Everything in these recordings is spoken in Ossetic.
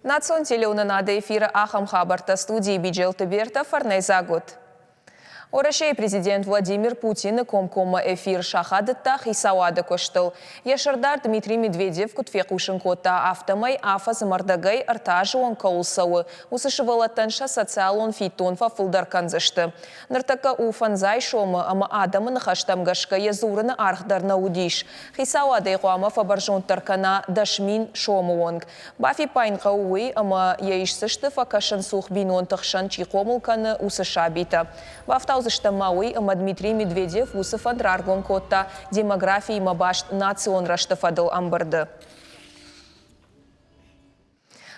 Национ телеуынынады эфиры ахӕм хабӕрттӕ студийы Биджелты Бертӕ фӕрнӕйдзаг уыд. Уӕрӕсейы президент Владимир Путины комкоммӕ эфир сахадыдта хицауады куыстыл. Йӕ сӕрдар Дмитрий Медведев куыд фехъусын кодта, афтӕмӕй афӕдзы мӕрдӕгӕй ӕртӕ азы онг кӕуыл цӕуы, уыцы сывӕллӕттӕн сӕ социалон фиддон фӕфылдӕр кӕндзысты. Ныртӕккӕ у фӕндзай сомы ӕмӕ адӕмы ныхӕстӕм гӕсгӕ йӕ дзурыны аргъ дӕр нӕ уыдис. Хицауад ӕй хъуамӕ фӕбӕрзонддӕр кӕна 10,000 сомы онг. Бафиппайын хъӕуы уый, ӕмӕ йӕ исдзысты фӕкӕсынцух бинонты хсӕн чи хъомыл кӕны, уыцы сабитӕ. Бафтаудзыстӕм ма уый, ӕмӕ Дмитрий Медведев уыцы фӕнд раргом кодта демографиимӕ баст национ рӕзты фӕдыл ӕмбырды.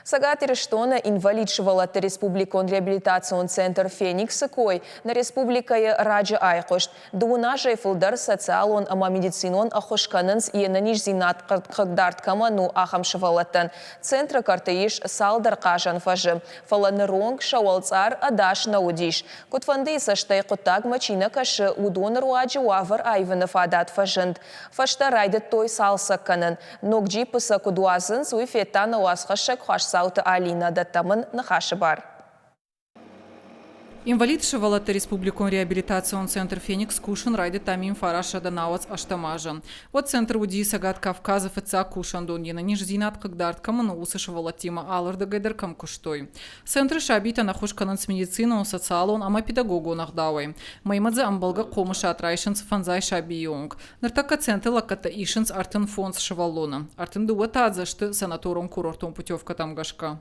Цӕгат Ирыстоны инвалид сывӕллӕтты республикон реабилитацион центр «Феникс»-ы кой нӕ республикӕйы раджы айхъуыст. Дыууын азӕй фылдӕр социалон ӕмӕ медицинон ӕххуыс кӕнынц, йе нӕниздзинад хъыгдард кӕмӕн у, ахӕм сывӕллӕттӕн. Центры кӕрты ис цалдӕр хъазӕн фӕзы, фӕлӕ ныронг сӕ уӕлцъар ӕдас нӕ уыдис. Куыдфӕндыйы цӕстӕй хъуыддагмӕ чи нӕ кӕсы, уыдоны руаджы уавӕр аивыны фадат фӕзынд. Фӕстӕ райдыдтой цалцӕг кӕнын. Ног джиппы сӕ куыд уадзынц, уый федта нӕ уацхӕссӕг Хуасдзауты Алинӕ, дӕттӕм ын ныхасы бар. Инвалид сывӕллӕтты республикон реабилитацион центр «Феникс» кусын райдыдта 1998 азы. Уӕд центр уыди Цӕгат Кавказы фыццаг кусӕндон, йе нӕниздзинад хъыгдард кӕмӕн у, уыцы сывӕллӕттимӕ алырдыгӕй дӕр кӕм куыстой. Центры сабитӕн ӕххуыс кӕнынц медицинон, социалон ӕмӕ педагогон ӕгъдауӕй. Мӕймӕ дзы ӕмбӕлгӕ хъомысад райсынц фӕндзай сабийы онг. Ныртӕккӕ центры лӕггӕдтӕ исынц 35 сывӕллоны. 32 та дзы сты санаторон-курортон путевкӕтӕм гӕсгӕ.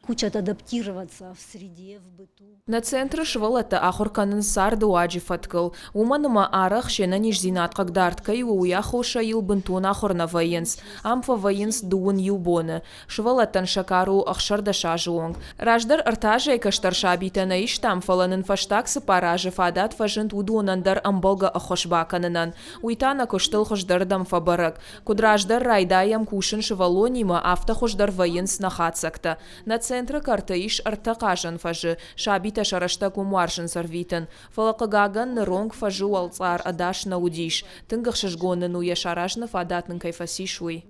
Учат адаптироваться в среде, в быту. Нӕ центры сывӕллӕттӕ ахуыр кӕнынц цардыуаджы фӕткыл, уымӕн ӕмӕ арӕх се нӕниздзинад хъыгдард кӕй у, уый аххосӕй йыл бынтон ахуыр нӕ вӕййынц. Ам фӕвӕййынц дыууын иу боны. Сывӕллӕттӕн сӕ кар у 16 азы онг. Раздӕр ӕртӕ азӕй кӕстӕр сабитӕ нӕ истам, фӕлӕ нын фӕстаг цыппар азы фадат фӕзынд уыдонӕн дӕр ӕмбӕлгӕ ӕххуыс бакӕнынӕн. Уый та нӕ куыстыл хуыздӕрдӕм фӕбӕрӕг. Куыд раздӕр райдайӕм кусын сывӕллонимӕ, афтӕ хуыздӕр вӕййынц нӕ хатдзӕгтӕ. Нӕ центры кӕрты ис ӕртӕ хъазӕн фӕзы, сабитӕ сӕ рӕстӕг уым уарзынц ӕрвитын. Фӕлӕ, хъыгагӕн, ныронг фӕзы уӕлцъар ӕдас нӕ уыдис. Тынг ӕхсызгон нын у, йӕ саразыны фадат нын кӕй фӕцис, уый.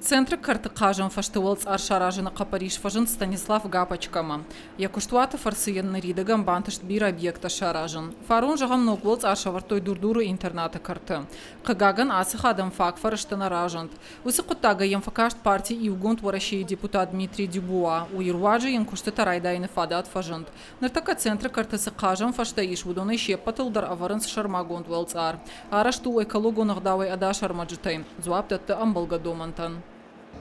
Центры кӕрты хъазӕн фӕзты уӕлцъар саразыны хъӕппӕрис фӕзынд Станислав Гапочкамӕ. Йӕ куыстуаты фӕрцы йын ныридӕгӕн бантыст бирӕ объекттӕ саразын. Фарон, зӕгъӕм, ног уӕлцъар сӕвӕрдтой Дурдуры интернаты кӕрты. Хъыгагӕн, ацы хатт ӕм фаг фӕрӕзтӕ нӕ разынд. Уыцы хъуыддагӕй йӕм фӕкаст парти Иугонд Уӕрӕсейы депутат Дмитрий Дюбуа. Уый руаджы йын куыстытӕ райдайыны фадат фӕзынд. Ныртӕккӕ центры кӕрты цы хъазӕн фӕзтӕ ис, уыдонӕй се ппӕтыл дӕр ӕвӕрынц сӕрмагонд уӕлцъар. Арӕзт у экологон ӕгъдауӕй ӕдас ӕрмӕджытӕй, дзуапп дӕтты ӕмбӕлгӕ домӕнтӕн.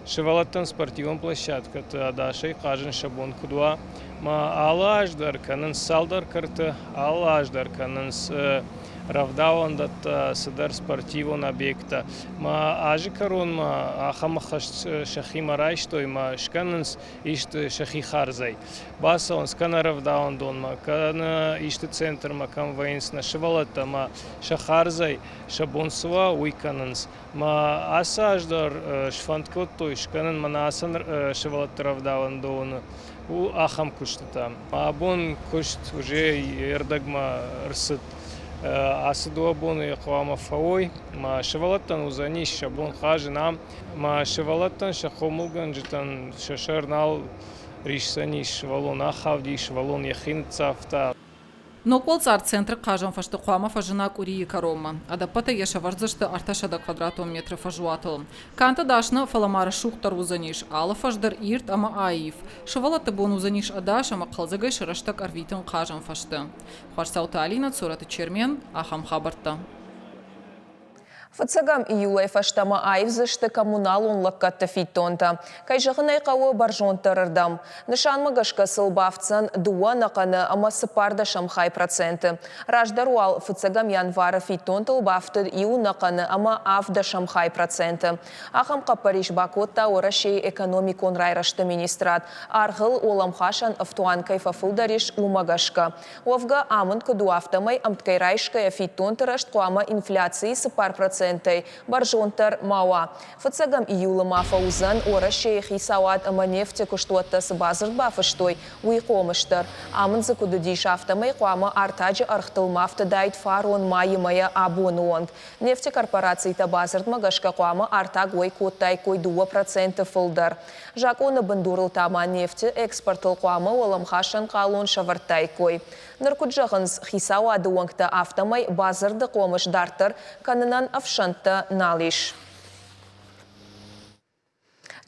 Сывӕллӕттӕн спортивон площадкӕты ӕдасӕй хъазын сӕ бон куыд уа, ма алы аз дӕр кӕнынц цалдӕр кӕрты, алы аз дӕр кӕнынц рӕвдауӕндӕттӕ, цыдӕр спортивон объекттӕ. Ма азы кӕронмӕ ахӕм ӕххӕст сӕхимӕ райстой ма скӕнынц исты сӕхи хардзӕй. Бацӕуынц кӕнӕ рӕвдауӕндонмӕ, кӕнӕ исты центрмӕ, кӕм вӕййынц нӕ сывӕллӕттӕ ӕмӕ сӕ хардзӕй сӕ бон цы уа, уый кӕнынц. Мӕ ацы аз дӕр сфӕнд кодтой скӕнын мӕнӕ ацы сывӕллӕтты рӕвдауӕндоны у ахӕм куыстытӕ. Абон куыст уже ӕрдӕгмӕ ӕрцыд. Ацы дыууӕ боны хъуамӕ фӕуой. Мӕ сывӕллӕттӕн уыдзӕнис сӕ бон хъазын ам. Мӕ сывӕллӕттӕн сӕ хъомылгӕнджытӕн сӕ сӕр нал рисдзӕнис, сывӕллон ахауди, сывӕллон йӕхи ныццавта. Ног уӕлцъар центры хъазӕн фӕзты хъуамӕ фӕзына къуырийы кӕронмӕ. Ӕдӕппӕтӕй йӕ сӕвӕрдзысты 300 квадратон метры фӕзуатыл. Канд ӕдас нӕ, фӕлӕ ма рӕсугъддӕр уыдзӕнис. Алы фӕз дӕр ирд ӕмӕ аив. Сывӕллӕтты бон уыдзӕнис ӕдас ӕмӕ хъӕлдзӕгӕй сӕ рӕстӕг ӕрвитын хъазӕн фӕзты. Хуасдзауты Алинӕ, Цорӕты Чермен, ахӕм хабӕрттӕ. Фыццӕгӕм июлӕй фӕстӕмӕ аивдзысты коммуналон лӕггӕдты фиддонтӕ. Кӕй зӕгъын ӕй хъӕуы, бӕрзонддӕрырдӕм. Нысанмӕ гӕсгӕ сыл бафтдзӕн дыууӕ ӕнӕхъӕны ӕмӕ цыппӕрдӕсӕм хай проценты. Раздӕр уал фыццӕгӕм январы фиддонтыл бафтыд иу ӕнӕхъӕны ӕмӕ авддӕсӕм хай проценты. Ахӕм хъӕппӕрис бакодта Уӕрӕсейы экономикон райрӕзты министрад, аргъыл уӕлӕмхасӕн ӕфтуан кӕй фӕфылдӕр ис, уымӕ гӕсгӕ. Уӕвгӕ, амынд куыд у, афтӕмӕй ӕмткӕй райсгӕйӕ фиддонты рӕзт хъуамӕ инфляцийы 4%. процентӕй бӕрзонддӕр ма уа. Фыццӕгӕм июлы ма фӕуыдзӕн, Уӕрӕсейы хицауад ӕмӕ нефты куыстуӕттӕ цы бадзырд бафыстой, уый хъомыс дӕр. Амынд дзы куыд уыдис, афтӕмӕй хъуамӕ артаджы ӕргътыл ма фтыдаид фарон майы мӕйӕ абоны онг. Нефты корпорацитӕ бадзырдмӕ гӕсгӕ хъуамӕ артаг уӕй кодтаиккой 2% фылдӕр. Закъоны бындурыл та ма нефты экспортыл хъуамӕ уӕлӕмхасӕн хъалон сӕвӕрдтаиккой. Ныр куыд зӕгъынц хицауады уӕнгтӕ, афтӕмӕй бадзырды хъомыс дарддӕр кӕнынӕн ӕфсӕнттӕ нал ис.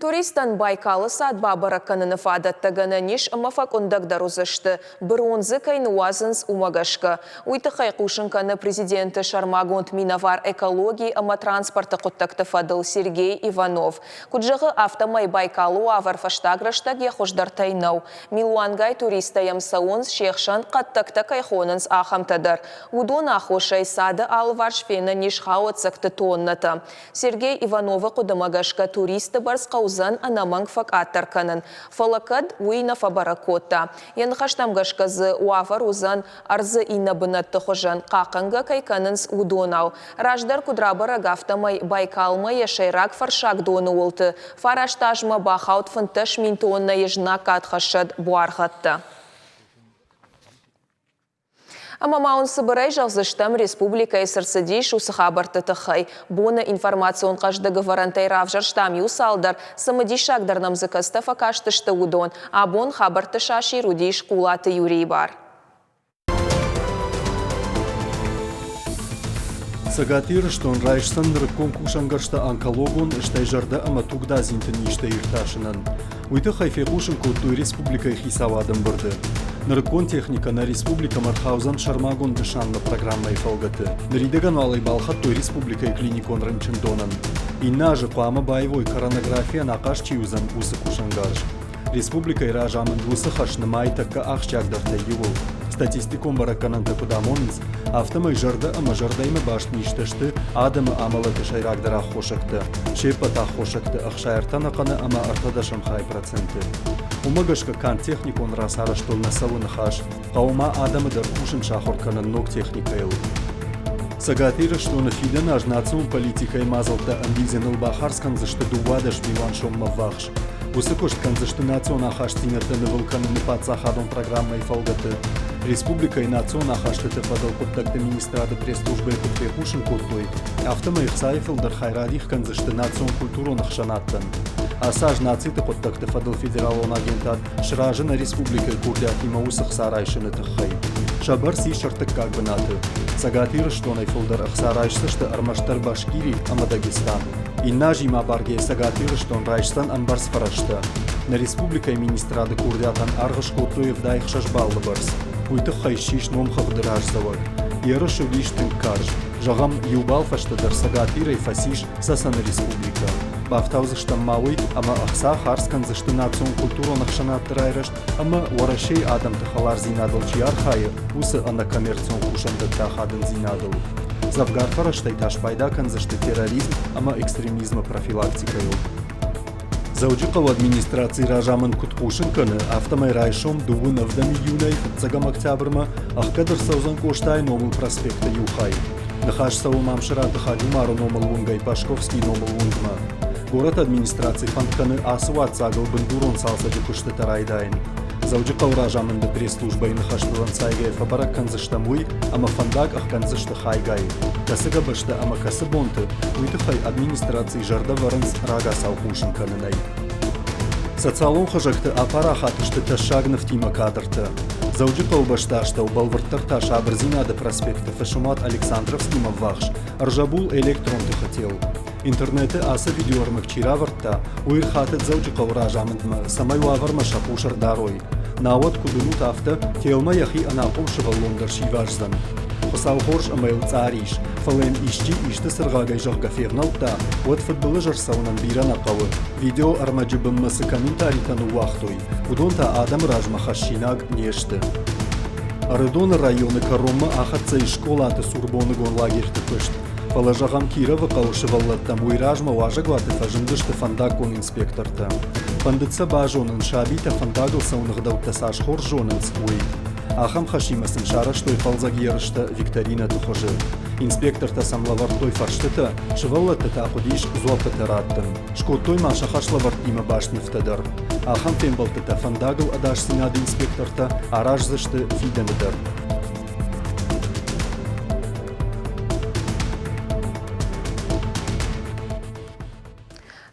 Туристтӕн Байкалы цад бабӕрӕг кӕныны фадӕттӕ гӕнӕн ис ӕмӕ фӕкъуындӕгдӕр уыдзысты, бырон дзы кӕй ныууадзынц, уымӕ гӕсгӕ. Уый тыххӕй хъусын кӕны президенты сӕрмагонд минӕвар экологи ӕмӕ транспорты хъуыддӕгты фӕдыл Сергей Иванов. Куыд зӕгъы, афтӕмӕй Байкалы уавӕр фӕстаг рӕстӕг йӕ хуыздӕртӕй нӕу. Милуангай туристтӕ йӕм цӕуынц, се хсӕн хъӕддӕгтӕ кӕй хонынц, ахӕмтӕ дӕр. Уыдон аххосӕй цады алыварс фенӕн ис хауӕццӕгты тоннӕтӕ. Сергей Ивановы хъуыдымӕ гӕсгӕ туристты бӕрц хъӕудзӕн ӕнӕмӕнг фӕкъаддӕр кӕнын. Фӕлӕ кӕд, уый нӕ фӕбӕрӕг кодта. Йӕ ныхӕстӕм гӕсгӕ дзы уавӕр уыдзӕн ӕрдзы иннӕ бынӕтты хуызӕн, хъахъхъӕнгӕ кӕй кӕнынц, уыдонау. Раздӕр куыд рабӕрӕг, афтӕмӕй Байкалмӕ йӕ сӕйраг фӕрсагдоны уылты фараст азмӕ бахауд 15 000 тоннӕйы знаггадхӕссӕг буаргъӕдтӕ. Ӕмӕ ма уын цыбырӕй зӕгъдзыстӕм, республикӕйы цы рцыдис, уыцы хабӕртты тыххӕй. Боны информацион хъӕздыг ӕвӕрӕнтӕй равзӕрстам иу цалдӕр, цымыдисагдӕр нӕм дзы кӕцытӕ фӕкастысты, уыдон. Абон хабӕртты сасир уыдис Хъулаты Юрийы бар. Цӕгат Ирыстон райсдзӕн нырыккон кусӕнгӕрзтӕ онкологон, стӕй зӕрдӕ ӕмӕ тугдадзинты низтӕ иртасынӕн. Уый тыххӕй фехъусын кодтой республикӕйы хицауады ӕмбырды. Нырыккон техникӕ нӕ республикӕмӕ ӕрхаудзӕн сӕрмагонд нысанмӕ программӕйы фӕлгӕты. Ныридӕгӕн уал ӕй балхӕдтой республикӕйы клиникон рынчындонӕн. Иннӕ азы хъуамӕ баивой коронографийӕн ахъаз чи уыдзӕн, уыцы кусӕнгарз. Республикӕйы разамынд уыцы хӕс нымайы тӕккӕ ахсджиагдӕртӕй иуыл. Статистикон бӕрӕггӕнӕнтӕ куыд амонынц, афтӕмӕй зӕрдӕ ӕмӕ зӕрдӕимӕ баст низтӕ сты адӕмы амӕлӕты сӕйрагдӕр аххосӕгтӕ. Се ппӕт аххосӕгты 63 ӕнӕхъӕны ӕмӕ ӕртӕдӕсӕм хай проценты. Уымӕ гӕсгӕ канд техникон рацарӕзтыл нӕ цӕуы ныхас, хъӕуы ма адӕмы дӕр кусын сахуыр кӕнын ног техникӕйыл. Цӕгат Ирыстоны фидӕн аз национ политикӕйы мадзӕлттӕ ӕндидзыныл бахардз кӕндзысты 12 милуан соммӕ ввахс. Уыцы куыст кӕндзысты национ ахастдзинӕдтӕ нывыл кӕныны паддзахадон программӕйы фӕлгӕты. Республикӕйы национ ахастыты фӕдыл хъуыддӕгты министрады пресс-службӕйы куыд фехъусын кодтой, афтӕмӕй ӕхцайы фылдӕр хай радих кӕндзысты национ-культурон ӕхсӕнадтӕн. Ацы аз нациты хъуыддӕгты фӕдыл федералон агентад сразы нӕ республикӕйы курдиатимӕ уыцы хца райсыны тыххӕй. Сӕ бӕрц ис ӕртыккаг бынаты. Цӕгат Ирыстонӕй фылдӕр ӕхца райсдзысты ӕрмӕстдӕр Башкири ӕмӕ Дагестан. Иннӕ азимӕ абаргӕйӕ Цӕгат Ирыстон райсдзӕн ӕмбӕрц фӕрӕзтӕ. Нӕ республикӕйы министрады курдиатӕн аргъ скодтой 76 баллы бӕрц. Уый тыххӕй ссис номхыгъды раздзӕуӕг. Ерыс уыдис тынг карз. Зӕгъӕм, иу балл фӕстӕдӕр Цӕгат Ирӕй фӕцис Цӕцӕны республикӕ. Бафтаудзыстӕм ма уый, ӕмӕ ӕхца хардз кӕндзысты национ-культурон ӕхсӕнадты райрӕзт ӕмӕ Уӕрӕсейы адӕмты хӕлардзинадыл чи архайы, уыцы ӕнӕкоммерцион кусӕндӕтты ахадындзинадыл. Дзӕвгар фӕрӕзтӕй та спайда кӕндзысты терроризм ӕмӕ экстремизмы профилактикӕйыл. Дзӕуджыхъӕуы администрацийы разамынд куыд хъусын кӕны, афтӕмӕй райсом дыууын ӕвдӕм июнӕй фыццӕгӕм октябрмӕ ӕхгӕд ӕрцӕудзӕн Къостайы номыл проспекты иу хай. Ныхас цӕуы Мамсыраты Хаджумары номыл уынгӕй Пашковскийы номыл уынгмӕ. Горӕты администраци фӕнд кӕны ацы уаццагыл бындурон цалцӕджы куыстытӕ райдайын. Дзӕуджыхъӕуы разамынды пресс-службӕйы ныхӕстыл ӕнцайгӕйӕ фӕбӕрӕг кӕндзыстӕм уый, ӕмӕ фӕндаг ӕхгӕндзысты хайгай. Кӕцы гӕбӕзтӕ ӕмӕ кӕцы бонты, уый тыххӕй администрацийы зӕрдӕ вӕрынц рагацау хъусын кӕнынӕй. Социалон хызӕгты апарахат сты тӕссаг нывтимӕ кадртӕ. Дзӕуджыхъӕуы бӕстастӕу бӕлвырддӕр та Сабырдзинады проспекты фысымуат Александровскимӕ ввахс ӕрзӕбул электрон тыхы тел. Интернеты ацы видеоӕрмӕг чи равӕрдта, уый ӕрхатыд Дзӕуджыхъӕуы разамындмӕ, цӕмӕй уавӕрмӕ сӕ хъус ӕрдарой. Науӕд куыд уынут, афтӕ телмӕ йӕхи ӕнахъом сывӕллон дӕр сиваздзӕн. Хуыцау хорз ӕмӕ йыл цъар ис, фӕлӕ йын исчи исты цыргъагӕй зӕгъгӕ февнӕлдта, уӕд фыдбылыз ӕрцӕуынӕн бирӕ нӕ хъӕуы. Видеоӕрмӕджы бынмӕ цы комментаритӕ ныууагътой, уыдон та адӕмы размӕ хӕссинаг не сты. Ӕрыдоны районы кӕронмӕ ахӕццӕ ис скъолаты цур боныгон лагерьты куыст. Фӕлӕ, зӕгъӕм, Кировы хъӕуы сывӕллӕттӕм уый размӕ уазӕгуаты фӕзындысты фӕндаггон инспектортӕ. Фӕндыд сӕ базонын, сабитӕ фӕндагыл цӕуыны ӕгъдӕуттӕ цас хорз зонынц, уый. Ахӕм хӕсимӕ сын сарӕзтой хъӕлдзӕг ерыстӕ викторинӕты хуызы. Инспектортӕ сӕм лӕвӕрдтой фӕрстытӕ, сывӕллӕтты та хъуыдис дзуаппытӕ раттын. Скодтой ма сӕ хӕслӕвӕрдтимӕ баст нывтӕ дӕр. Ахӕм фембӕлдтытӕ фӕндагыл ӕдасдзинады инспектортӕ араздзысты фидӕны дӕр.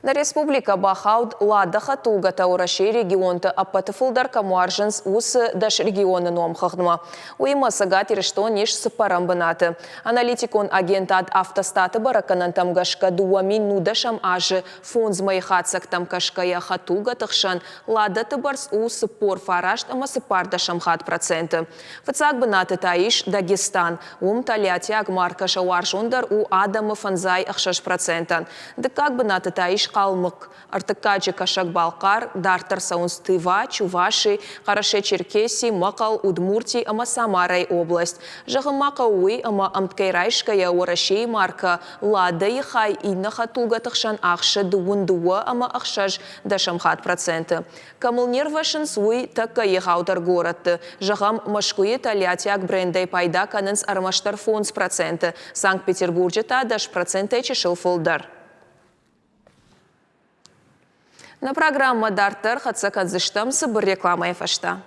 Нӕ республикӕ бахауд Лада хӕдтулгӕтӕ Уӕрӕсейы регионты ӕппӕты фылдӕр кӕм уарзынц, уыцы 10 регионы номхыгъдмӕ. Уыимӕ Цӕгат Ирыстон ис цыппӕрӕм бынаты. Аналитикон агентад «Автостат»-ы бӕрӕггӕнӕнтӕм гӕсгӕ 2010 азы фондз мӕйы хатдзӕгтӕм кӕсгӕйӕ хӕдтулгӕты хсӕн Ладӕты бӕрц у 49 ӕмӕ цыппӕрдӕсӕм хатт проценты. Фыццаг бынаты та ис Дагестан. Уым тольяттиаг маркӕ сӕ уарзондӕр у адӕмы 56%-ӕн. Дыккаг бынаты та ис Хъалмыхъхъ, ӕртыккаджы Кӕсӕг-Балхъар, дарддӕр цӕуынц Тыва, Чуваши, Хъӕрӕсе-Черкеси, Мӕхъӕл, Удмурти ӕмӕ Самарайы область. Зӕгъын ма хъӕуы уый, ӕмӕ ӕмткӕй райсгӕйӕ Уӕрӕсейы маркӕ Лада-йы хай иннӕ хӕдтулгӕты хсӕн ахсы дыууын дыууӕ ӕмӕ ӕхсӕз дӕсӕм хатт проценты. Кӕм ыл не рвӕссынц, уый тӕккӕ егъаудӕр горӕтты. Зӕгъӕм, Мӕскуыйы тольяттиаг брендӕй пайда кӕнынц ӕрмӕстдӕр 5%, Санкт-Петербурджы та 10%-ӕй чысыл фылдӕр. Нӕ программӕ дарддӕр хӕццӕ кӕндзыстӕм цыбыр рекламӕйы фӕстӕ.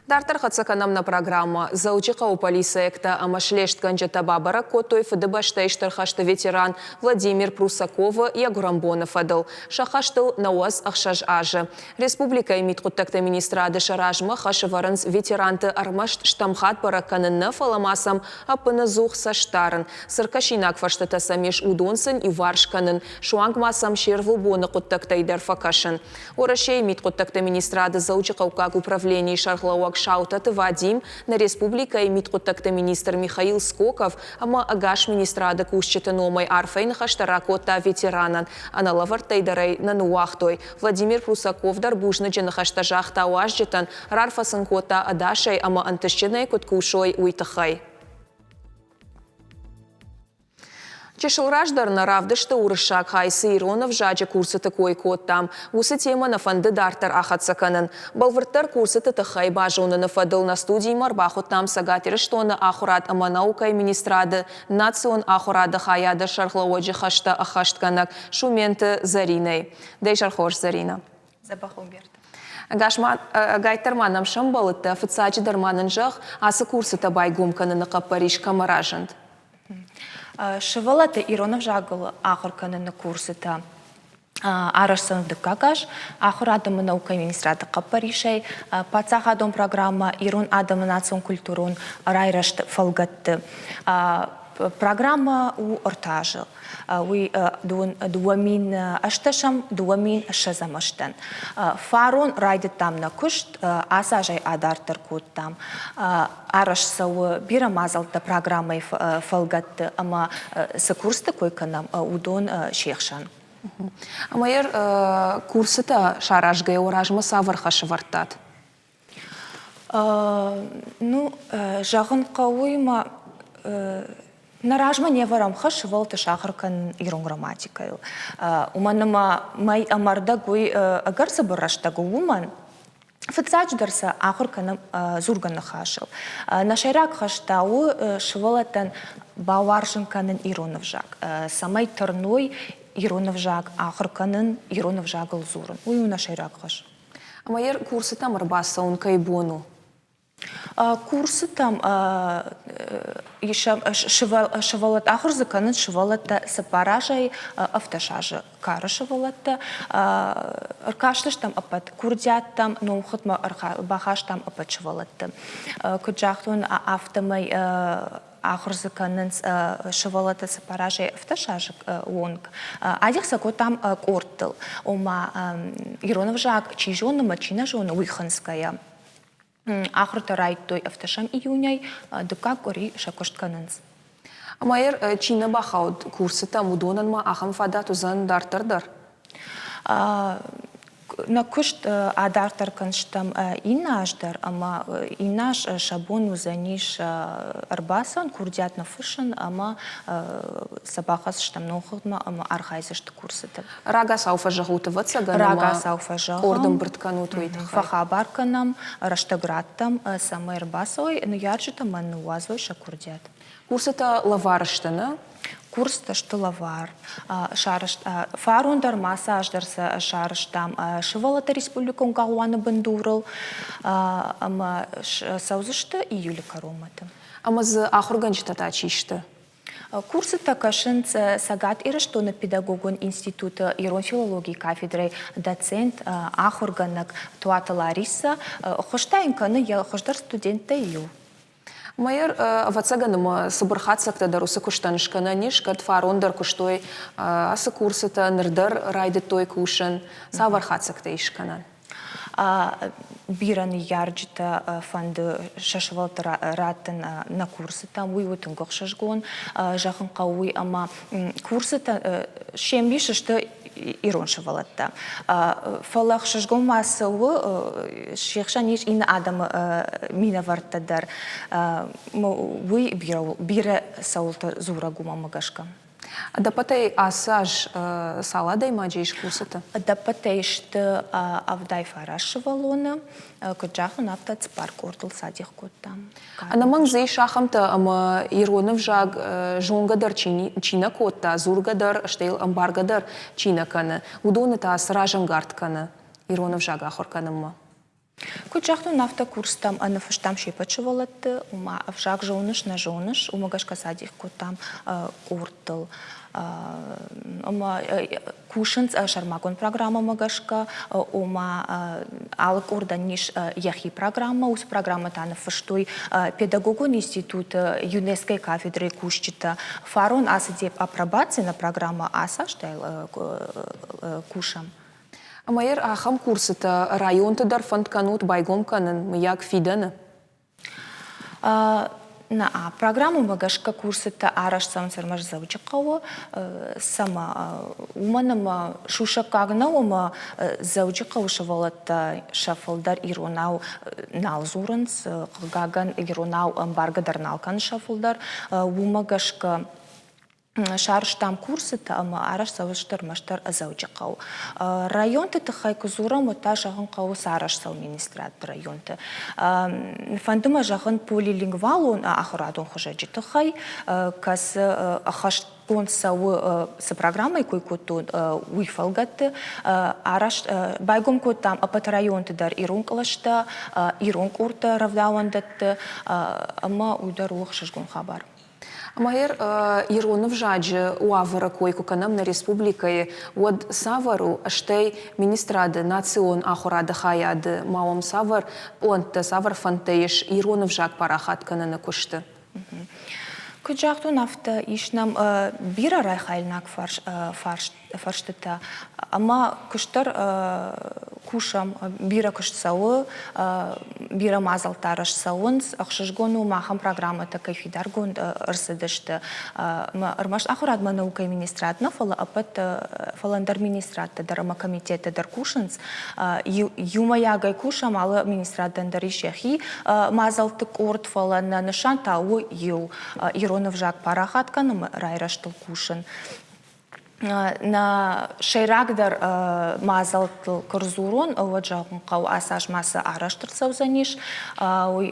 Дарддӕр хӕццӕ кӕнӕм нӕ программӕ. Дзӕуджыхъӕуы полицейӕгтӕ ӕмӕ слестгӕнджытӕ бабӕрӕг кодтой Фыдыбӕстӕйы Стыр хӕсты ветеран Владимир Прусаковы йӕ гуырӕнбоны фӕдыл. Сӕ хӕстыл 96 азы. Республикӕйы мидхъуыддӕгты министрады сӕ размӕ хӕс ӕвӕрынц ветеранты ӕрмӕст стӕм хатт бӕрӕг кӕнын нӕ, фӕлӕ ма сӕм ӕппынӕдзух цӕст дарын. Цы ркӕсинаг фӕрстытӕ сӕм ис, уыдон сын иуварс кӕнын, суанг ма сӕм се рвылбоны хъуыддӕгтӕй дӕр фӕкӕсын. Уӕрӕсейы мидхъуыддӕгты министрады Дзӕуджыхъӕуккаг управленийы сӕргълӕууӕг Саутӕты Вадим, нӕ республикӕйы мидхъуыддӕгты министр Михаил Скоков ӕмӕ ӕгас министрады кусджыты номӕй арфӕйы ныхӕстӕ ракодта ветеранӕн. Ӕнӕлӕвӕрдтӕй дӕр ӕй нӕ ныууагътой. Владимир Прусаков дӕр бузныджы ныхӕстӕ загъта уазджытӕн, рарфӕ сын кодта ӕдасӕй ӕмӕ ӕнтыстджынӕй куыд кусой, уый тыххӕй. Чысыл раздӕр нӕ равдысты уырыссаг хай цы ирон ӕвзаджы курсыты кой кодтам, уыцы темӕ нӕ фӕнды дарддӕр ахӕццӕ кӕнын. Бӕлвырддӕр курсыты тыххӕй базоныны фӕдыл нӕ студимӕ ӕрбахуыдтам Цӕгат Ирыстоны ахуырад ӕмӕ наукӕйы министрады национ ахуырады хайады сӕргълӕууӕджы хӕстӕ ӕххӕстгӕнӕг Сументы Зӕринӕйы. Дӕ изӕр хорз, Зӕринӕ. Дзӕбӕх у, Берд. Ӕгайтдӕр ма нӕм сӕмбӕлыдтӕ, фыццаджыдӕр ма нын зӕгъ, ацы курсытӕ байгом кӕныны хъӕппӕрис кӕмӕ разынд? Сывӕллӕтты ирон ӕвзагыл ахуыр кӕныны курсытӕ арӕзт цӕуынц дыккаг аз ахуырад ӕмӕ наукӕйы министрады хъӕппӕрисӕй паддзахадон программӕ Ирон адӕмы национ-культурон райрӕзты фӕлгӕтты. Программӕ у ӕртӕ азы. Уый 2018-ӕм, 2020-ӕм азтӕн. Фарон райдыдтам нӕ куыст, ацы азӕй адарддӕр кодтам. Арӕзт цӕуы бирӕ мадзӕлттӕ программӕйы фӕлгӕтты ӕмӕ цы курсты кой кӕнӕм, уыдон се хсӕн. Ӕмӕ курсытӕ саразгӕйӕ уӕ размӕ цавӕр хӕс ӕвӕрдтат? Ну, зӕгъын хъӕуы ма нӕ размӕ не вӕрӕм хӕс сывӕллӕтты сахуыр кӕнын ирон грамматикӕйыл. Уымӕн ӕмӕ мӕй ӕмӕ ӕрдӕг уый ӕгӕр цыбыр рӕстӕг у уымӕн. Фыццаджыдӕр сӕ ахуыр кӕнӕм дзургӕ ныхасыл. Нӕ сӕйраг хӕс та у сывӕллӕттӕн бауарзын кӕнын ирон ӕвзаг, цӕмӕй тырной ирон ӕвзаг ахуыр кӕнын, ирон ӕвзагыл дзурын. Уый у нӕ сӕйраг хӕс. Ӕмӕ йӕ курсытӕм ӕрбацӕуын кӕй бон у? Курсытӕм сывӕллӕттӕ ахуыр дзы кӕнынц сывӕллӕттӕ цыппар азӕй ӕвддӕс азы кары сывӕллӕттӕ. Ӕркастыстӕм ӕппӕт курдиаттӕм, номхыгъдмӕ бахастам ӕппӕт сывӕллӕтты. Куыд загътон, афтӕмӕй ахуыр дзы кӕнынц сывӕллӕттӕ цыппар азӕй ӕвддӕс азы онг. Адих сӕ кодтам къордтыл, ома ирон ӕвзаг чи зоны ӕмӕ чи нӕ зоны, уый хынцгӕйӕ. Ахуыртӕ райдыдтой ӕвддӕсӕм июнӕй, дыккаг къуыри сӕ куыст кӕнынц. Ӕмӕ чи нӕ бахауд курсытӕм, уыдонӕн ма ахӕм фадат уыдзӕн дарддӕр дӕр? Нӕ куыст адарддӕр кӕндзыстӕм иннӕ аз дӕр ӕмӕ иннӕ аз сӕ бон уыдзӕнис ӕрбацӕуын, курдиат ныффыссын ӕмӕ сӕ бахӕсдзыстӕм номхыгъдмӕ ӕмӕ архайдзысты курсыты. Рагацау фӕзӕгъут, ӕвӕццӕгӕн, Рагацау фӕзӕгъӕм. Къорд ӕмбырд кӕнут уый тыххӕй. Фӕхабар кӕнӕм, рӕстӕг раттӕм, цӕмӕй ӕрбацӕуой ныййарджытӕ ӕмӕ ныууадзой сӕ курдиат. Курсытӕ лӕвар сты, нӕ? Курстӕ сты лӕвар. Фарон дӕр ма ацы аз дӕр сӕ сарӕзтам сывӕллӕтты республикон галуаны бындурыл ӕмӕ цӕудзысты июлы кӕронмӕты. Ӕмӕ дзы ахуыргӕнджытӕ та чи сты? Курсытӕ кӕсынц Цӕгат Ирыстоны педагогон институты ирон филологийы кафедрӕйы доцент, ахуыргӕнӕг Туаты Ларисӕ. Ӕххуыс та йын кӕны йӕ хуыздӕр студенттӕй иу. Майор, ӕвӕццӕгӕн ӕмӕ цыбыр хатдзӕгтӕ дӕр уыцы куыстӕн скӕнӕн ис, кӕд фарон дӕр куыстой ацы курсытӕ, ныр дӕр райдыдтой кусын. Цавӕр хатдзӕгтӕ ис скӕнӕн? Бирӕ ныййарджытӕ фӕнды сӕ сывӕллӕтты раттын нӕ курсытӕм, уый у тынг ӕхсызгон. Зӕгъын хъӕуы уый, ӕмӕ курсытӕ се мбис сты ирон сывӕллӕттӕ. Фӕлӕ ӕхсызгон ма цы у, се хсӕн ис иннӕ адӕмы минӕвӕрттӕ дӕр. Уый бирӕ цӕуылты дзурӕг у мӕнмӕ гӕсгӕ. Ӕдӕппӕтӕй ацы аз цал адӕймаджы ис курсыты? Ӕдӕппӕтӕй сты 79 сывӕллоны. Куыд загътон, афтӕ цыппар къордыл сӕ адих кодтам. Ӕнӕмӕнг дзы ис ахӕмтӕ, ӕмӕ ирон ӕвзаг зонгӕ дӕр чи нӕ кодта, дзургӕ дӕр, стӕй йыл ӕмбаргӕ дӕр чи нӕ кӕны, уыдоны та цы разӕнгард кӕны ирон ӕвзаг ахуыр кӕнынмӕ? Куыд загътон, афтӕ курстӕм ныффыстам се ппӕт сывӕллӕтты, ома ӕвзаг зоныс, нӕ зоныс, уымӕ гӕсгӕ сӕ адих кодтам къордтыл. Ӕмӕ кусынц сӕрмагонд программӕмӕ гӕсгӕ, ома алы къордӕн ис йӕхи программӕ. Уыцы программӕ та ныффыстой педагогон институты ЮНЕСКО-йы кафедрӕйы кусджытӕ. Фарон ацыди апробаци нӕ программӕ ацы азтӕй кусӕм. Ӕмӕ ахӕм курсытӕ районты дӕр фӕнд кӕнут байгом кӕнын, мыййаг, фидӕны? Нӕ, программӕмӕ гӕсгӕ курсытӕ арӕзт цӕуынц ӕрмӕст Дзӕуджыхъӕуы, цӕмӕ, уымӕн ӕмӕ сусӕггаг нӕу ӕмӕ Дзӕуджыхъӕуы сывӕллӕттӕ сӕ фылдӕр иронау нал дзурынц, хъыгагӕн, иронау ӕмбаргӕ дӕр нал кӕны сӕ фылдӕр. Уымӕ гӕсгӕ сарӕзтам курсытӕ ӕмӕ арӕзт цӕуы ӕрмӕстдӕр Дзӕуджыхъӕу. Районты тыххӕй куы дзурӕм, уӕд та зӕгъын хъӕуы цы арӕзт цӕуы министрадты районты. Фӕнды мӕ зӕгъын полилингвалон ахуырадон хуызӕджы тыххӕй, кӕцы ӕххӕстгонд цӕуы, цы программӕйы кой кодтон, уый фӕлгӕтты. Арӕзт байгом кодтам ӕппӕт районты дӕр ирон кълӕстӕ, ирон къордтӕ рӕвдауӕндӕтты ӕмӕ уый дӕр у ӕхсызгон хабар. Майор, ирон ӕвзаджы уавӕры кой куы кӕнӕм нӕ республикӕйы, уӕд цавӕр у, стӕй министрады национ ахуырады хайады ма уӕм цавӕр пълӕнттӕ, цавӕр фӕндтӕ ис ирон ӕвзаг парахат кӕныны куысты? Куыд загътон, афтӕ ис нӕм бирӕ райхалинаг фарстытӕ ӕмӕ куыст дӕр кусӕм, бирӕ куыст цӕуы, бирӕ мадзӕлттӕ арӕзт цӕуынц. Ӕхсызгон у, ахӕм программӕтӕ кӕй фидаргонд ӕрцыдысты. Ӕмӕ ӕрмӕст ахуырадмӕ наукӕйы министрад нӕ, фӕлӕ ӕппӕт фӕлӕ ӕндӕр министрадтӕ дӕр ӕмӕ комитеттӕ дӕр кусынц. Иумӕйагӕй кусӕм, алы министрадӕн дӕр ис йӕхи мадзӕлтты къорд, фӕлӕ нӕ нысан та у иу ирон ӕвзаг парахат кӕнын ӕмӕ райрӕзтыл кусын. Нӕ сӕйрагдӕр мадзӕлттыл куы рдзурон, уӕд зӕгъын хъӕуы, ацы аз ма цы арӕзт ӕрцӕудзӕнис, уый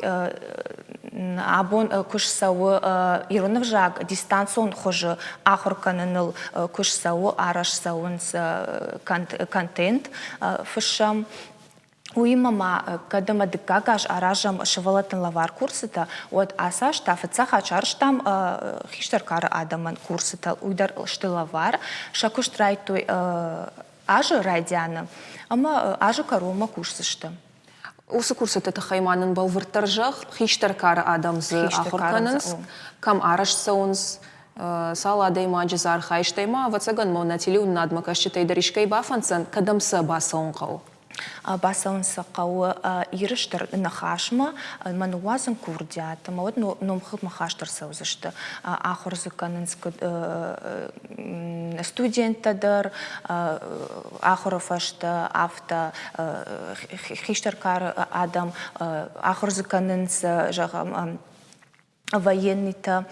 абон куыст цӕуы ирон ӕвзаг дистанцион хуызы ахуыр кӕныныл куыст цӕуы, арӕзт цӕуынц контент фыссӕм. Уыимӕ ма кӕд ӕмӕ дыккаг аз аразӕм сывӕллӕттӕн лӕвар курсытӕ, уӕд ацы аз та фыццаг хатт сарӕзтам хистӕр кары адӕмӕн курсытӕ, уый дӕр сты лӕвар. Сӕ куыст райдыдтой азы райдианы ӕмӕ азы кӕронмӕ кусдзысты. Уыцы курсыты тыххӕй ма нын бӕлвырддӕр зӕгъ, хистӕр кары адӕм дзы ахуыр кӕнынц, кӕм арӕзт цӕуынц, цал адӕймаджы дзы архайы, стӕй ма, ӕвӕццӕгӕн, мӕнӕ телеуынынадмӕ кӕсджытӕй дӕр искӕй бафӕнддзӕн, кӕдӕм сӕ бацӕуын хъӕуы. Бацӕуын сӕ хъӕуы Иры Стыр Ныхасмӕ ӕмӕ ныууадзын курдиат, ӕмӕ уӕд номхыгъдмӕ хаст ӕрцӕудзысты. Ахуыр дзы кӕнынц куыд студенттӕ дӕр, ахуыры фӕстӕ, афтӕ хистӕр кары адӕм, ахуыр дзы кӕнынц, зӕгъӕм, военныйтӕ,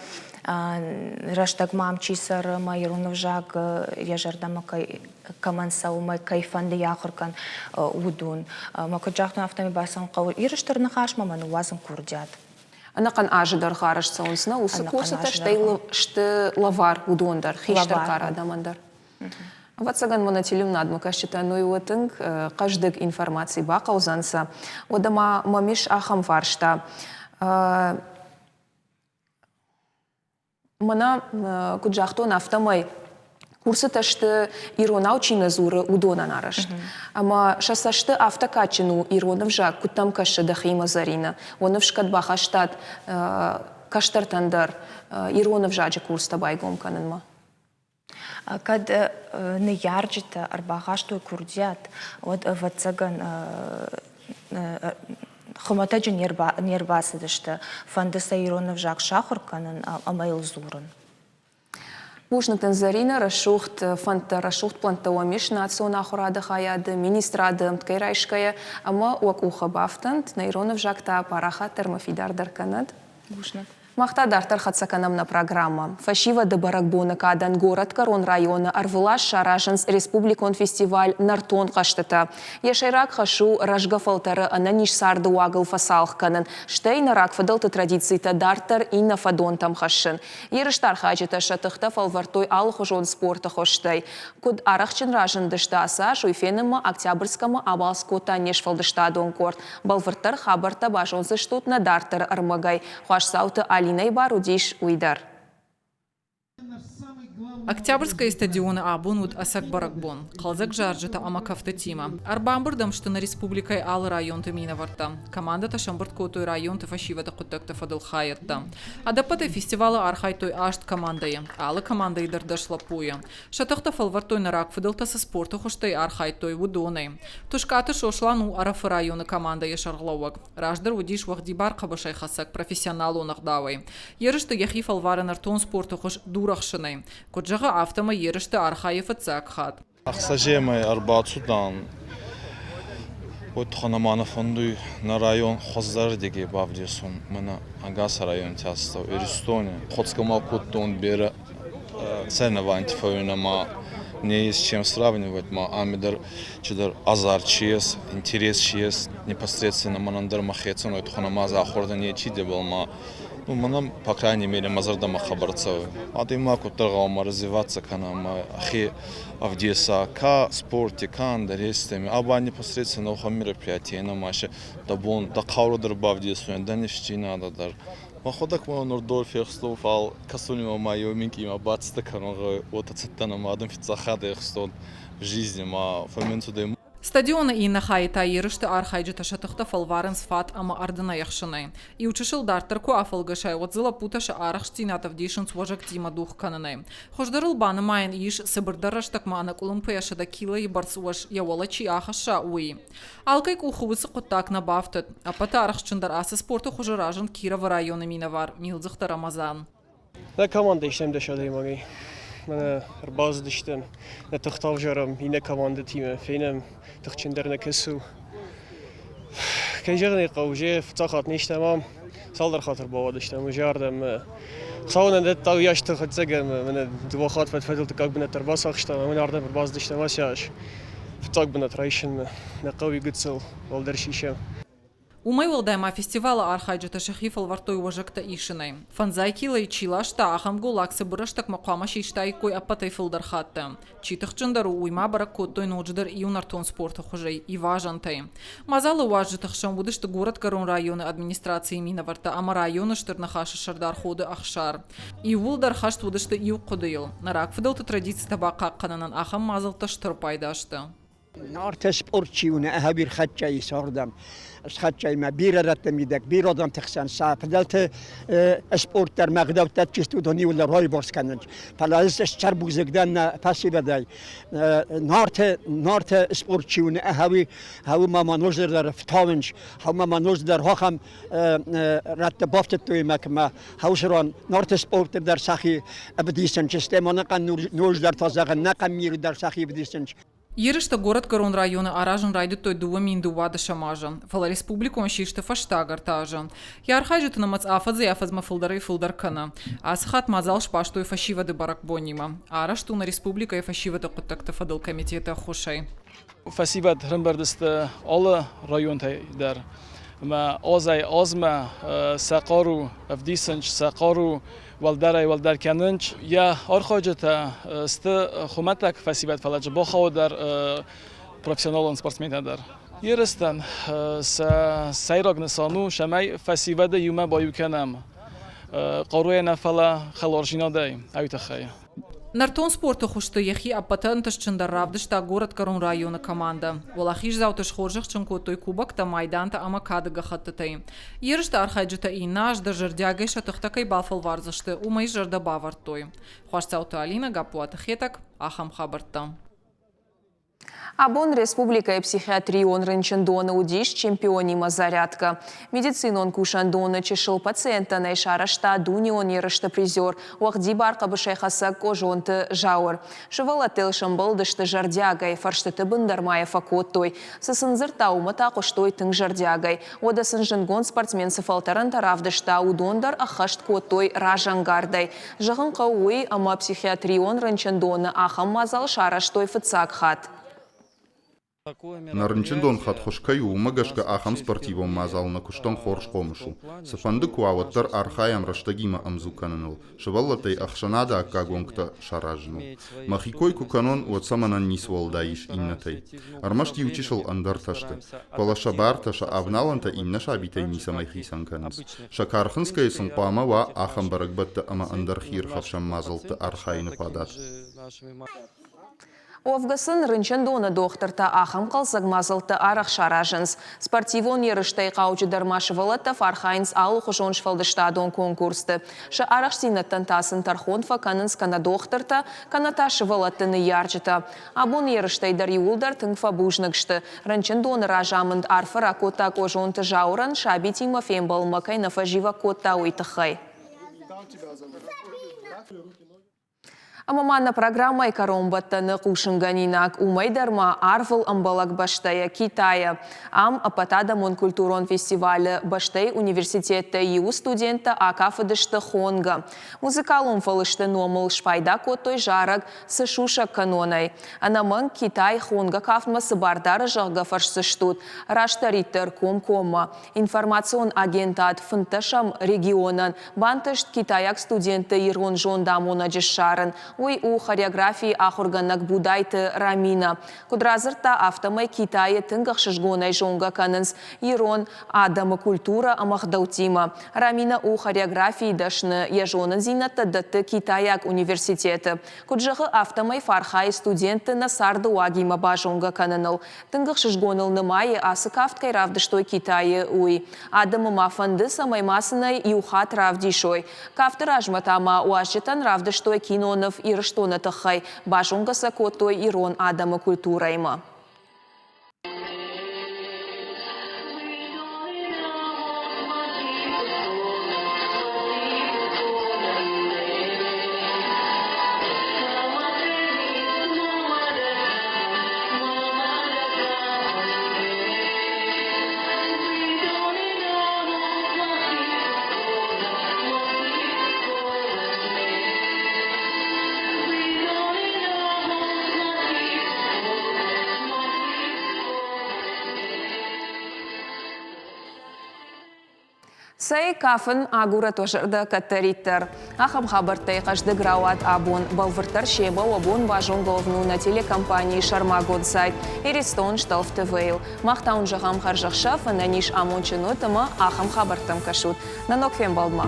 рӕстӕгмӕ ам чи цӕры ӕмӕ ирон ӕвзаг йӕ зӕрдӕмӕ кӕй кӕмӕн цӕуы ӕмӕ кӕй фӕнды йӕ ахуыр кӕн, уыдон. Ӕмӕ куыд загътон, афтӕмӕй бацӕуын хъӕуы Иры Стыр Ныхасмӕ ӕмӕ ныууадзын курдиат. Ӕнӕхъӕн азы дӕргъы арӕзт цӕуынц нӕ уыцы курсытӕ, стӕй сты лӕвар уыдон дӕр, хистӕр кары адӕмӕн дӕр. Ӕвӕццӕгӕн мӕнӕ телеуынадмӕ кӕсджытӕн уый у тынг хъӕздыг информаци бахъӕудзӕн сӕ. Уӕдӕ ма мӕм ис ахӕм фарста. Мӕнӕ, куыд загътон, афтӕмӕй курсытӕ сты иронау чи нӕ дзуры, уыдонӕн арӕзт. Ӕмӕ сӕ цӕсты афтӕ кадджын у ирон ӕвзаг, куыд дӕм кӕсы дӕхимӕ, Зӕринӕ? Уӕ ныфс кӕд бахастат кӕстӕртӕн дӕр ирон ӕвзаджы курстӕ байгом кӕнынмӕ? Кӕд ныййарджытӕ ӕрбахастой курдиат, уӕд, ӕвӕццӕгӕн, хуымӕтӕджы не рбацыдысты, фӕнды сӕ ирон ӕвзаг сахуыр кӕнын ӕмӕ йыл дзурын. Бузныг дын, Зӕринӕ, рӕсугъд фӕндтӕ, рӕсугъд пълӕнттӕ уӕм ис национ ахуырады хайады, министрады ӕмткӕй райсгӕйӕ ӕмӕ уӕ къухы бафтӕнт, нӕ ирон ӕвзаг та парахатдӕр ӕмӕ фидардӕр кӕнӕд. Бузныг. Мах та дарддӕр хӕццӕ кӕнӕм нӕ программӕ. Фӕсивӕды бӕрӕгбоны кадӕн горӕтгӕрон районы ӕрвылаз саразынц республикон фестиваль «Нӕртон хъӕзтытӕ». Йӕ сӕйраг хӕс у рӕзгӕ фӕлтӕры ӕнӕниз царды уагыл фӕцалх кӕнын, стӕй нӕ рагфыдӕлты традицитӕ дарддӕр иннӕ фӕдонтӕм хӕссын. Ерысты архайджытӕ сӕ тыхтӕ фӕлвӕрдтой алыхуызон спорты хуызтӕй. Куыд арӕхстджын разындысты ацы аз, уый фенынмӕ Октябрьскӕмӕ абалц кодта не сфӕлдыстадон къорд. Бӕлвырддӕр хабӕрттӕ базондзыстут нӕ дарддӕры ӕрмӕгӕй. Хуасдзауты Алинӕйы бар уыдис уый дӕр. Октябрьскӕйы стадионы абон уыд ӕцӕг бӕрӕгбон. Хъӕлдзӕг зарджытӕ ӕмӕ кӕфтытимӕ. Ӕрбамбырд ӕм сты нӕ республикӕйы алы районты минӕвӕрттӕ. Командӕтӕ сӕмбырд кодтой районты фӕсивӕды хъуыддӕгты фӕдыл хайӕдтӕ. Ӕдӕппӕтӕй фестивалы архайдтой аст командӕйы. Алы командӕйы дӕр 10 лӕппуйы. Сӕ тыхтӕ фӕлвӕрдтой нӕ рагфыдӕлтӕ цы спорты хуызтӕй архайдтой, уыдонӕй. Тускъаты Сослан у Ӕрӕфы районы командӕйы сӕргълӕууӕг. Раздӕр уыдис уӕгъдибар хъӕбысӕйхӕцӕг профессионалон ӕгъдауӕй. Ерысты йӕхи фӕлвары нӕртон спорты хуыз дурӕхсынӕй. Куыд зӕгъы, афтӕмӕй ерысты архайы фыццаг хатт. Ӕхсӕземӕй ӕрбацудан, уой туххӕн ӕма нӕ фӕндуй нӕ район хуӕздӕрдиги бавдесун, мӕнӕ ӕгас районти астӕу Иристони. Хоцгӕ ма кодтон берӕ соревнований фӕууин ӕма не есть чем сравнивать, ма ами дӕр чидӕр азарт чи ес, интерес чи ес, непосредственно мӕнӕн дӕр мӕхецӕн уой туххӕн ӕма ӕз ахур дӕн ечи дебӕл ма ну, мӕнӕн, по крайней мере, мӕ зӕрдӕмӕ хъӕбӕр цӕуй. Адӕймаг куддӕр гъӕуама развиваться кӕна ӕма ӕхе ӕвдеса ка спорти, ка ӕндӕр естеми. А ба непосредственно уӕхӕн мероприятие ӕма се дӕ бон дӕ хъаурӕ дӕр бавдесуй, дӕ нифсдзийнадӕ дӕр. Мӕхуӕдӕг ма нур дор фехстон, фал кӕсуни ма еу минкъий ма бацӕттӕ кӕнун гъӕуй, уотӕ цӕттӕ нӕма адӕм фиццаг хатт ӕхстон в жизни ма фӕммӕн Стадионы иннӕ хайы та ерысты архайджытӕ сӕ тыхтӕ фӕлварынц фат ӕмӕ ӕрдынӕй ӕхсынӕй. Иу чысыл дарддӕр куы афӕлгӕсай, уӕд дзы лӕппутӕ сӕ арӕхстдзинад ӕвдисынц уӕзӕгтимӕ дугъ кӕнынӕй. Хуыздӕрыл банымайӕн ис, цыбырдӕр рӕстӕгмӕ ӕнӕкъуылымпыйӕ 100 килойы бӕрц уӕз йӕ уӕлӕ чи ахӕсса, уый. Алкӕй къухы уыцы хъуыддаг нӕ бафтыд. Ӕппӕты арӕхстджындӕр ацы спорты хуызы разынд Кировы районы минӕвар Милдзыхты Рамазан. Нӕ командӕ исӕм 10 адӕймагӕй. Мӕнӕ ӕрбацыдыстӕм, нӕ тыхтӕ ӕвзарӕм иннӕ командӕтимӕ, фенӕм, тыхджындӕр нӕ кӕцы у. Кӕй зӕгъын ӕй хъӕуы, уже фыццаг хатт не стӕм ам, цалдӕр хатт ӕрбауадыстӕм уже ардӕм. Хуыцау нӕ дӕтта уыйас тых ӕцӕг ӕмӕ мӕнӕ дыууӕ хатт фӕд-фӕдыл дыккаг бынат ӕрбацахстам ӕмӕ ардӕм ӕрбацыдыстӕм ацы аз фыццаг бынат райсынмӕ. Нӕ хъӕуы гыццыл уӕлдӕр сисӕм. Уымӕй уӕлдай ма фестивалы архайджытӕ сӕхи фӕлвӕрдтой уӕзӕгтӕ исынӕй. Фӕндзай килойы чи ласта, ахӕм голлаг цыбыр рӕстӕгмӕ хъуамӕ систаиккой ӕппӕтӕй фылдӕр хатты. Чи тыхджындӕр у, уый ма бӕрӕг кодтой ноджыдӕр иу нӕртон спорты хуызӕй – ивазӕнтӕй. Мадзалы уазджыты хсӕн уыдысты горӕтгӕрон районы администрацийы минӕвӕрттӕ ӕмӕ районы Стыр Ныхасы сӕрдар Ходы Ӕхсар. Иууылдӕр хӕст уыдысты иу хъуыдыйыл – нӕ рагфыдӕлты традицитӕ бахъахъхъӕнынӕн ахӕм мадзӕлттӕ стыр пайда сты. Нарты спорт чи у, нӕ ахӕм хӕццӕ ис ардӕм. Схӕццӕ мӕ бирӕ рӕтты мидӕг, бирӕ адӕмты хсӕн сӕ фыдӕлты спорт дӕр мӕ гъдӕуттӕ чи сты, уыдон иуылдӕр райбарц кӕнынц. Фӕлӕ ӕз сӕрбузыг дӕн нӕ фӕсивӕдӕй. Нарты, Нарты спорт чи у, нӕ ахӕм хӕуы ма ма ноджы дӕр фтауынц, хӕуы ма ма ноджы дӕр ахӕм рӕтты бафтыдтой мӕ кӕмӕ хӕусырон Нарты спорты дӕр сӕхи ӕвдисынц, стӕй ма нӕхъӕн ноджы дӕр та зӕгъын, нӕхъӕн миры дӕр сӕхи ӕвдисынц. Ерыстӕ горӕтгӕрон районы аразын райдыдтой 2012 азы, фӕлӕ республикон систы фӕстаг ӕртӕ азы. Йӕ архайджыты нымӕц афӕдзӕй-афӕдзмӕ фылдӕрӕй-фылдӕр кӕны. Ацы хатт мадзал сбастой фӕсивӕды бӕрӕгбонимӕ. Арӕзт у нӕ республикӕйы фӕсивӕды хъуыддӕгты фӕдыл комитеты ӕххуысӕй. Фӕсивӕд ӕрӕмбырд сты алы районтӕй дӕр. Ӕмӕ азӕй-азмӕ сӕ хъару ӕвдисынц, сӕ хъару уӕлдӕрӕй-уӕлдӕр кӕнынц. Йӕ архайджытӕ сты хуымӕтӕг фӕсивӕд, фӕлӕ дзы бахауы дӕр профессионалон спортсментӕ дӕр. Ерыстӕн сӕ сӕйраг нысан у, цӕмӕй фӕсивӕды иумӕ баиу кӕнӕм хъаруйӕ нӕ, фӕлӕ хӕларзинадӕй, уый тыххӕй. Нӕртон спорты хуызты йӕхи ӕппӕты ӕнтыстджындӕр равдыста Горӕтгӕрон районы командӕ. Уӕлахиздзауты схорзӕхджын кодтой кубоктӕ, майдантӕ ӕмӕ кады гӕххӕттытӕй. Ерысты архайджытӕ иннӕ аз дӕр зӕрдиагӕй сӕ тыхтӕ кӕй бафӕлвардзысты, уымӕй зӕрдӕ бавӕрдтой. Хуасдзауты Алинӕ, Гаппуаты Хетӕг, ахӕм хабӕрттӕ. Абон республикӕйы психиатрион рынчындоны уыдис чемпионимӕ зарядкӕ. Медицинон кусӕндоны чысыл пациенттӕн ӕй сарӕзта дунеон ерысты призер, уӕгъдибар хъӕбысӕйхӕцӕг Къозонты Зауыр. Сывӕллӕттӕ йыл сӕмбӕлдысты зӕрдиагӕй, фӕрстыты бын дӕр ма йӕ фӕкодтой. Цы сын дзырдта, уымӕ та хъуыстой тынг зӕрдиагӕй. Уӕдӕ сын зындгонд спортсмен цы фӕлтӕрӕнтӕ равдыста, уыдон дӕр ӕххӕст кодтой разӕнгардӕй. Зӕгъын хъӕуы уый, ӕмӕ психиатрион рынчындоны ахӕм мадзал сарӕзтой фыццаг хатт. Нӕ рынчындон хӕдхуыз кӕй у, уымӕ гӕсгӕ ахӕм спортивон мадзал нӕ куыстӕн хорз хъомыс у. Цыфӕнды куы уа, уӕддӕр архайӕм рӕстӕгимӕ ӕмдзу кӕныныл, сывӕллӕттӕй ӕхсӕнады аккаг уӕнгтӕ саразыныл. Мӕхи кой куы кӕнон, уӕд сӕ мӕнӕн ницы уӕлдай ис иннӕтӕй. Ӕрмӕст иучысыл ӕндӕртӕ сты. Фӕлӕ сӕ бартӕ, сӕ авналӕнтӕ иннӕ сабитӕй ницӕмӕй хицӕн кӕнынц. Сӕ кархынцгӕйы сын хъуамӕ уа ахӕм бӕрӕгбӕттӕ ӕмӕ ӕндӕр хиирхӕфсӕн мадзӕлтты архайыны фадат. Уӕвгӕ сын рынчындоны дохтыртӕ ахӕм хъӕлдзӕг мадзӕлттӕ арӕх саразынц. Спортивон ерыстӕй хъауджыдӕр ма сывӕллӕттӕ фӕархайынц алыхуызон сфӕлдыстадон конкурсты. Сӕ арӕхстдзинӕдтӕн та сын тӕрхон фӕкӕнынц кӕнӕ дохтыртӕ, кӕнӕ та сывӕллӕтты ныййарджытӕ. Абон ерыстӕй дӕр иууылдӕр тынг фӕбузныг сты. Рынчындоны разамынд арфӕ ракодта Къозонты Зауырӕн, сабитимӕ фембӕлынмӕ кӕй нӕ фӕзивӕг кодта, уый тыххӕй. Ӕмӕ ма нӕ программӕйы кӕронбӕттӕны хъусынгӕнинаг, уымӕй дӕр ма арвыл ӕмбӕлӕг бӕстӕйӕ, Китайӕ. Ам ӕппӕтадӕмон культурон фестивалы бӕстӕйы университеттӕй иуы студенттӕ акафыдысты хонгӕ. Музыкалон фӕлысты номыл спайда кодтой зарӕг Цы сусӕг кӕнонӕй? Ӕнӕмӕнг Китай хонгӕ кафтмӕ цы бар дары, зӕгъгӕ, фӕрсдзыстут. Растдӕриддӕр комкоммӕ. Информацион агентад фынддӕсӕм регионӕн бантыст китайаг студентты ирон зондамонӕджы ссарын. Уый у хореографийы ахуыргӕнӕг Будайты Рамина. Куыд радзырдта, афтӕмӕй Китайы тынг ӕхсызгонӕй зонгӕ кӕнынц ирон адӕмы культурӕ ӕмӕ гъдӕуттимӕ. Рамина у хореографийы дӕсны, йӕ зонындзинӕдтӕ дӕтты китайаг университеты. Куыд зӕгъы, афтӕмӕй фӕархайы студентты нӕ царды уагимӕ базонгӕ кӕныныл. Тынг ӕхсызгоныл нымайы, ацы кафт кӕй равдыстой Китайы, уый. Адӕмы ма фӕнды, цӕмӕй ма сын ӕй иу хатт равдисой. Кафты размӕ та ма уазджытӕн равдыстой киноныв Ирыстоны тыххӕй, базонгӕ сӕ кодтой ирон адӕмы культурӕимӕ. Цӕй, кафын агурӕт уӕ зӕрдӕ кӕддӕриддӕр. Ахӕм хабӕрттӕй хъӕздыг рауад абон. Бӕлвырддӕр семӕ уӕ бон базонгӕ уӕвын у нӕ телекомпанийы сӕрмагонд сайт Иристон Шталф ТВ-йыл. Мах та уын зӕгъӕм хӕрзӕхсӕв, ӕнӕниз амондджын ут ӕмӕ ахӕм хабӕрттӕм кӕсут. Нӕ ног фембӕлдмӕ!